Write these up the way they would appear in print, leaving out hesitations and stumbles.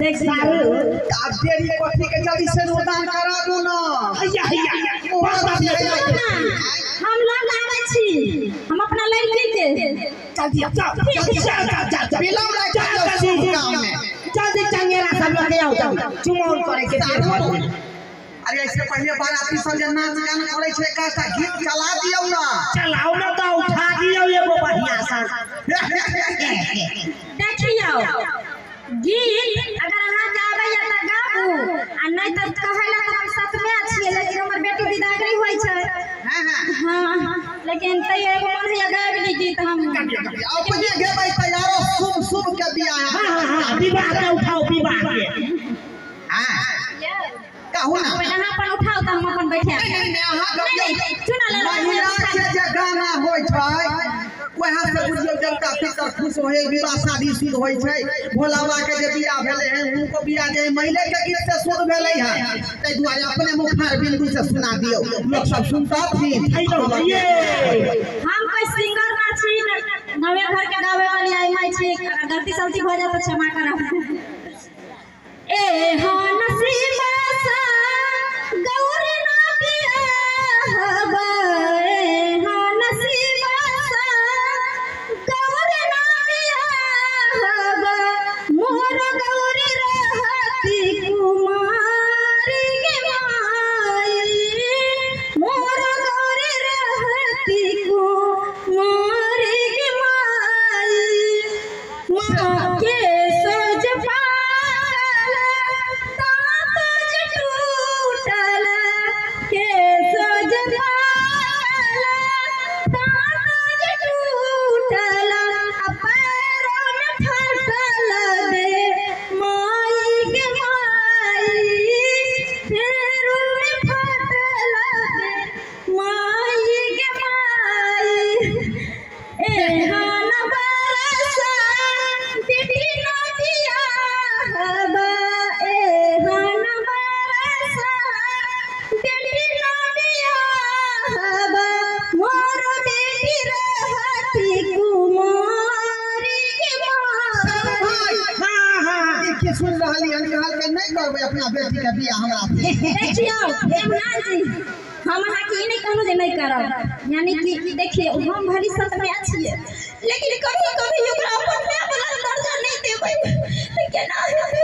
देख सारू अब देरी कथी के जल्दी से नोदान करा दू ना। हैया हैया हम लोग आबै छी हम अपना लड़की के जल्दी चल चल चल बिलम राख गांव में जल्दी चंगेरा सब लोग के आओ चुमौन करे के। अरे ऐसे पहले बाराती सब जे नाच गाना करे छै का गीत चला दियौ ना। चलाओ ना तो उठा दियौ एगो बढ़िया सा। देखियौ गीत अगर अहाँ गाबै त गाबू आ नहीं त कहैला त हम सतमे छियै लेकिन हमर बेटी विदागरी होय छै। हां हां लेकिन तैयो एगो मन होइया गाबि ली गीत हम अपने गेबै त यारो शुभ शुभ के बियाह। हां हां हां विवाह के उठाओ विवाह के। हां कहू ना पहिले अहाँ अपन उठाओ त हम अपन बैठाब। नहीं नहीं अहाँ गबियौ चुना ले महिला के जे गाना होय छै वएह से बुझियौ देवता पितर खुश होय विवाह शादी शुद्ध होय छै। भोला बाबा के जे बियाह भेलै है हुनको बियाह जे महिले के गीत से शुद्ध भेलै है ताहि दुआरे अपने मुखार बिंदु से सुना दियौ लोक सब सुनतथिन। हम कोई सिंगर ना छी गावे घर के गावे वाली आई माई छी अगर गलती सलती हो जाए तो क्षमा करब। ए हो नसीब सा गौर ना बियाह ए हो नसीब सा गौर ना बियाह मोर गौरी रहती कुमारी गे माई मोर गौरी रहती कुमारी गे माई माँ के सोज पाल दाँत जे टूटल के सोज पाल दाँत जे टूटल आ पैरों में फटल दे माई गे माई पैरों में फटल दे माई गे माई एहन बरसा बेटी ना बियाहब एहन बरसा बेटी ना बियाहब मोर बेटी रहती कुमारी गे माई। हां हां की सुन रहली हन कहल के नहीं करबै अपना बेटी के बियाह हमरा से। देखियौ हेमनाथ जी हम अहाँके ई नहीं कहलहुँ जे नहीं करब यानी कि देखिए हम भली सतमे छियै लेकिन कभी कभी ओकरा अपन माय वाला दर्जा नहीं देबै तऽ केना हेतै।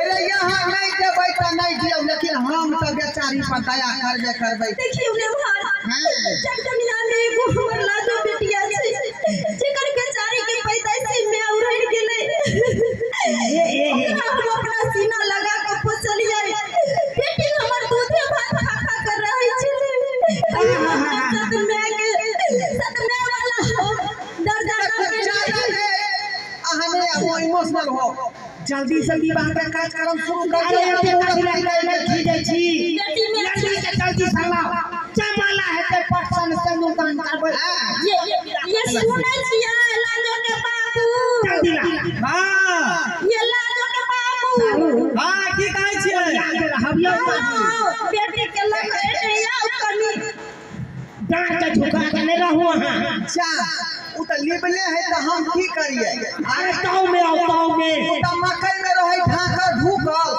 अरे यहाँ नहीं देबै त नहीं दियौ लेकिन हम त बेचारी पर दया करबे करबै। देखियौ ने भाई चटकनिया में एगो हमर लाजो बेटिया छै जेकर बेचारी के पैदाइशी में उड़ि गेलै ओकरा हम अपना सीना लगा के पोसलियै बेटी हमर दूधे भात खा खा कर रहै छलै सतमे के सतमे वाला दर्जा ज्यादा ने अहाँ ने इमोशनल हो जल्दी से विवाह के कार्यक्रम शुरू कर अरे दियौ। एते कथी लए लड़की जाइ छी बेटी में लड़की के जल्दी सलाह जमाला हेतै पटसन से नोदान करबै। ये सुनै छियै लाजो के बाबू जल्दी ला। हां ये लाजो के बाबू हां की कहै छियै रहबियौ बेटी के लग एने आउ कनी डाँट के झुका के नहीं रहू अहाँ। जा उ त लिबले है त हम की करियै। अरे ताऊ में आओ ताऊ में त मकई में रहै ढाकर ढुकल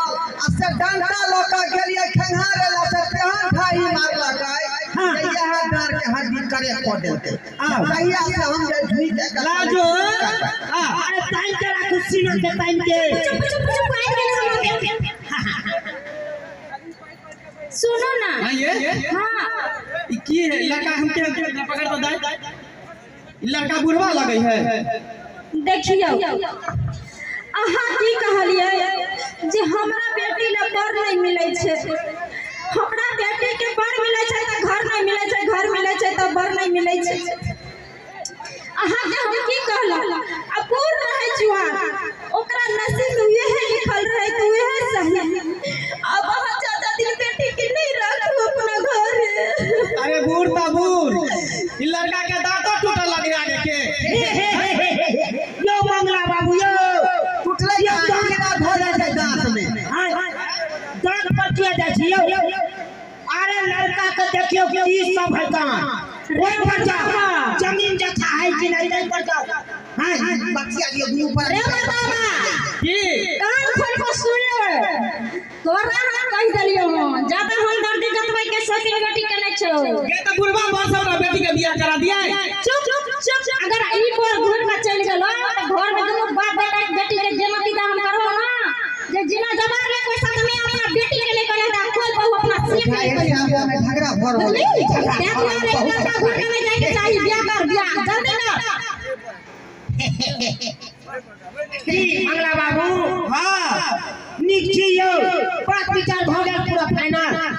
आ से डंटा लऽ के गेलियै खेंघारे ला से तेहन ठाही मारलकै जे इएह डाँर के हड्डी करे कऽ देलकै। तहिया से हम जे ढुकि के लाजो अरे ताइन के राखू सीना के ताइन के। चुप चुप चुप आइ गेलै हमर बेटी। सुनो ना हां ये हां ई की है लड़का हमके पकड़ तो दाई लड़का बुढ़वा लगै है। देखियौ अहाँ की कहलियै जे हमरा बेटी ला बर नहीं मिलै छै हमरा बेटी के बर मिलै छै तऽ घर नहीं मिलै छै घर मिलै छै तऽ बर नहीं मिलै छै। अहाँके हम की कहलहुँ आ बूढ़ रहै जुआन ओकरा नसीब में उएह लिखल रहै तऽ उएह सही। अब अहाँ ज्यादा दिन बेटी के नहीं राखू अपना घर। अरे बूढ़ त बूढ़ ई लड़का के दांतो टूटल लगे आगे के। यो मंगला बाबू यो टूटलै कीड़ा धरै छै दांत में। हां दांत पर किया जाइ छी यौ। अरे लड़का के देखियौ की सब है दांत ओहि पर जाओ जमीन जथा है कि नहीं ताहि पर जाओ। हां बचिया दियौ दुनू पर। रे बाबा ये तो बुढ़वा बर से हमरा बेटी के बियाह करा दिया। चुप चुप, अगर ई पर घूर के चल गेलो त घर में दुनू बाप बेटा के बेटी के जेना विदा हम करबो ना, जे जिना जवार ले कोई साथ में अपना बेटी के लेकर रहता, कोई बहू अपना से के लेकर में झगड़ा भर हो बुझली? तें दुआरे एक लड़का घूर के नहीं जाए के चाही। बियाह कर, बियाह जल्दी कर। की मंगला बाबू? हां नीक छी यौ, बात विचार भऽ गेल पूरा फाइनल।